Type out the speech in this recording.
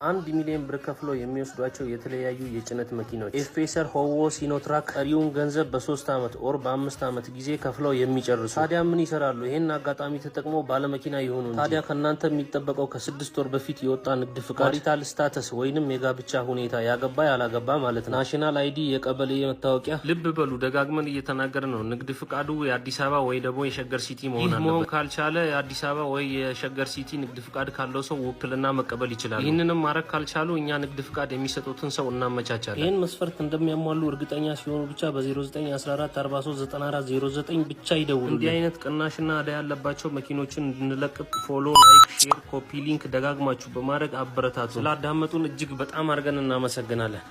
1 ሚሊዮን ብር ከፍለው የሚወስዷቸው የተለያዩ የጭነት መኪኖች FSR፣ ሆዎ፣ ሲኖትራክ ቀሪውን ገንዘብ በ3 ዓመት or በ5 ዓመት ጊዜ ከፍለው የሚጨርሱ። ታዲያ ምን ይሰራሉ? ይህን አጋጣሚ ተጠቅመው ባለመኪና ይሁኑ እንጂ። ታዲያ ከእናንተ የሚጠበቀው ከ6 ወር በፊት የወጣ ንግድ ፍቃድ፣ marital status ወይንም የጋብቻ ሁኔታ ያገባ ያላገባ ማለት ነው፣ national ID፣ የቀበሌ መታወቂያ። ልብ በሉ፣ ደጋግመን እየተናገርን ነው። ንግድ ፍቃዱ የአዲስ አበባ ወይ ደግሞ የሸገር ሲቲ መሆን አለበት። ይህ መሆን ካልቻለ የአዲስ አበባ ወይ የሸገር ሲቲ ንግድ ፍቃድ ካለው ሰው ውክልና መቀበል ይችላሉ። ይህንንም ማድረግ ካልቻሉ እኛ ንግድ ፍቃድ የሚሰጡትን ሰው እናመቻቻለን። ይህን መስፈርት እንደሚያሟሉ እርግጠኛ ሲሆኑ ብቻ በ0914439409 ብቻ ይደውሉ። እንዲህ አይነት ቅናሽና ዕዳ ያለባቸው መኪኖችን እንድንለቅ follow፣ like፣ share፣ copy link ደጋግማችሁ በማድረግ አበረታቱ። ስላዳመጡን እጅግ በጣም አድርገን እናመሰግናለን።